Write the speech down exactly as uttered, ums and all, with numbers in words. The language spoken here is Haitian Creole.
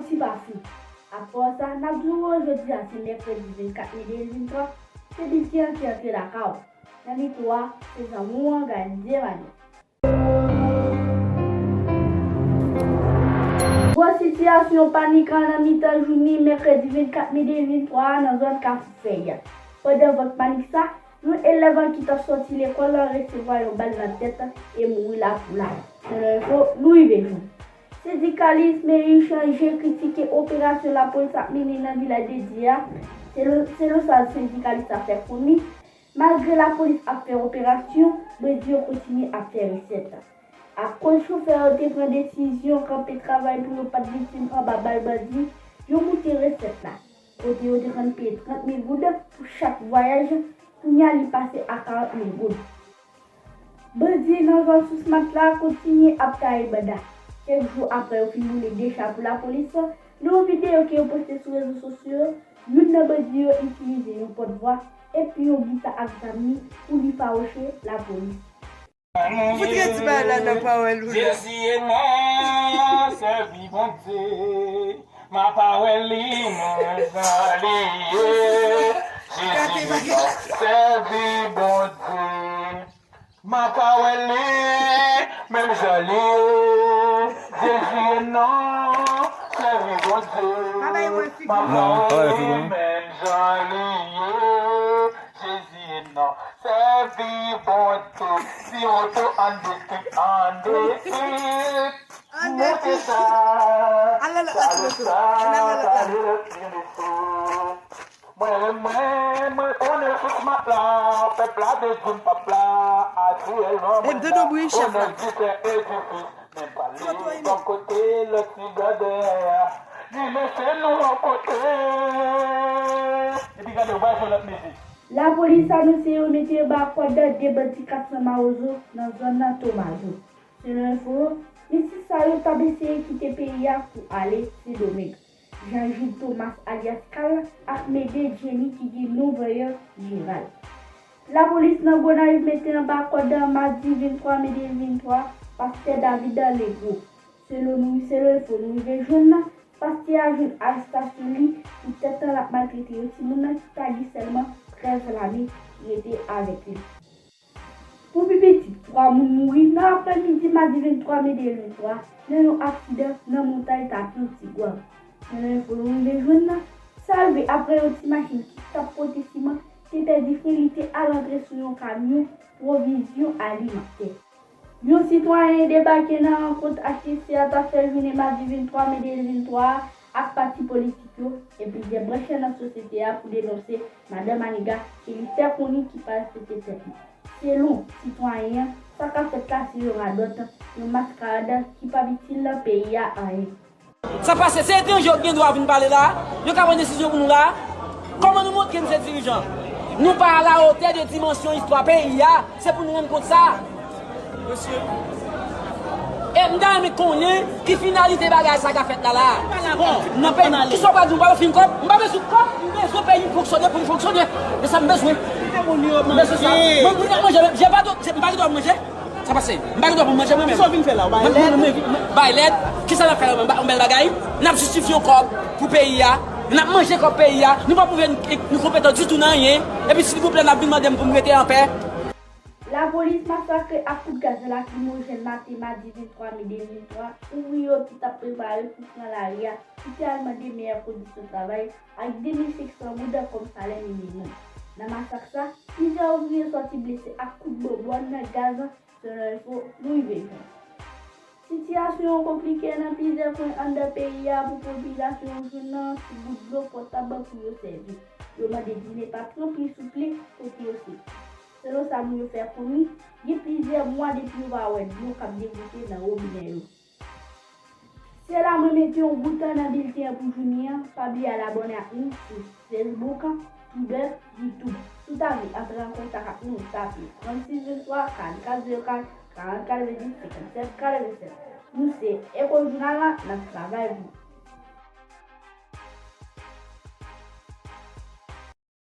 Ti pa fou. Apre sa, n ap di w jodi a se mèkredi vennkat me de mil venntwa, se bilten an ki antre lakay w. Nan mikwo a, se zanmi w an, Gaël Dieumané. Gwo sitiyasyon panik an nan mitan jounen mèkredi vennkat me de mil venntwa a nan zòn Kafou Fèy. Pandan vag panik sa, yon elèv ki t ap sòti lekòl la resevwa yon bal nan tèt e mouri la pou la. Selon enfo nou rive jwenn. Sendikalis Meyi Chanje kritike operasyon lapolis ap mennen nan vilaj de Dye a. Selon, selon sa sendikalis la fè konnen, malgre lapolis ap fè operasyon, bandi yo kontinye ap fè resèt. Akoz chofè yo te pran desizyon kanpe travay pou yo pa t viktim anba bal bandi, yo moute resèt la. Kote yo te konn peye trant mil goud pou chak vwayaj, kounye a li pase a karant mil goud. Bandi nan zòn Sous Matla kontinye ap taye banda. Kèk jou apre yo fin boule de cha pou lapolis, nan yon videyo ke yo poste sou rezo sosyo yo, youn nan bandi yo itilize yon pòtvwa epi yon gita ak zam li pou li fawouche lapolis. Fout redi bay la nan pawòl ou la. Jezi e non, sèvi Bondye. Ma pawòl li, men jan li ye. Jezi e non, sèvi Bondye. Ma pawòl li, men jan li ye. Jezi e non, sèvi Bondye. Ma pawòl li, men jan li ye. Jezi e non, sèvi Bondye. Si oto an de, an de, moute sa. Pale sa, pale sa, pale sa. Mwen, mwen, mwen konnen sou smat la, pèp la bezwen pèp la, atyèlman mwen la, konnen di fè edifis, men pale bò kote lòt ti bò dèyè a, ni mesye nou yon kote. Epi gade, w pral jwenn lòt mesye. Lapolis anonse yo mete anba kòd de bandi kat san Mawozo nan zòn nan Tomazo. Selon enfo yo, mesye sa yo t ap eseye kite peyi a pou ale Sendomeng. Jean Jude Thomas alyas Kal ak Mede Jenny ki gen non Vayan Jeral. Lapolis nan Gonayiv mete anba kòd madi venntwa me de mil venntwa, pastè David Legros. Selon nou, selon enfo nou rive jwenn nan, pastè a jwenn arestasyon li pou tèt tan l ap maltrete yon timoun nan ki ta gen sèlman trèz lane rete avèk li. Pou pi piti, twa moun mouri nan aprèmidi madi venntwa me de mil venntwa nan yon aksidan nan montay Tapyon Tigwav. Selon enfo nou rive jwenn nan, sa rive apre yon ti machin ki t ap pote siman te pèdi fren, li te al antre sou yon kamyon pwovizyon alimantè. Yon sitwayen debake nan rankont H T C a t ap fè jounen madi venntwa me de mil venntwa a ak pati politik yo e plizyè branch nan sosyete a pou denonse Madan Maniga ke li fè konnen ki pa respekte tèt li. Selon sitwayen an, sa k ap fèt la se yon radòt, yon maskarad ki p ap itil peyi a anyen. Sa pase, se etranje yo ki gen dwa vin pale la, yo ka pran desizyon pou nou la. Kòman nou montre nou se dirijan? Nou pa alawotè de dimansyon istwa peyi a, se pou nou rann kont sa. E m ta renmen konnen ki finalite bagay sa ka fèt la la. Bon, nan peyi, kisa w pral di, m pa fin kòb, m pa bezwen kòb, m bezwen peyi fonksyone pou l fonksyone. E sa m bezwen. M bezwen sa. Mwen, mwen, manje, je pa do, m pa gen dwa manje. Sa pase? M pa gen dwa pou manje mwen menm. Kisa w vin fè la? Ou bay lèd? Bay lèd? Kisa n ap fè la? Yon bèl bagay? N ap jistifye yon kòb pou peyi a. N ap manje kòb peyi a. Nou pa pwouve n, nou konpetan ditou nan anyen. Epi silvouplè n ap vin mande m pou m rete anpè. Lapolis masakre ak kout gaz lakrimojèn maten madi venntwa me de mil venntwa ouvriye yo ki t ap prepare pou pran lari a, ki te al mande meyè kondisyon travay ak de mil senk san goud kòm salè minimòm. Nan masak sa, plizyè ouvriye sòti blese ak kout bonbòn, gaz, selon enfo nou rive jwenn. Sitiyasyon an konplike nan plizyè kwen anndan peyi a pou popilasyon yo jwenn ti gout dlo potab pou yo sèvi. Yo mande dine pa tranpil souple kote yo soti. Selon sa moun yo fè konnen, gen plizyè mwa depi yo pa wè dlo k ap degoute nan wobinè yo. Se la mwen mete yon bout nan bilten an pou jounen an. Pa bliye al abòne ak nou sou Facebook, Twitter, YouTube. Si w ta vle antre an kontak ak nou, tape trannsis venntwa, karannkat zewo kat, karannkat venndis, senkannsèt katrevennsèt. Nou se Echo Jounal la, n ap travay pou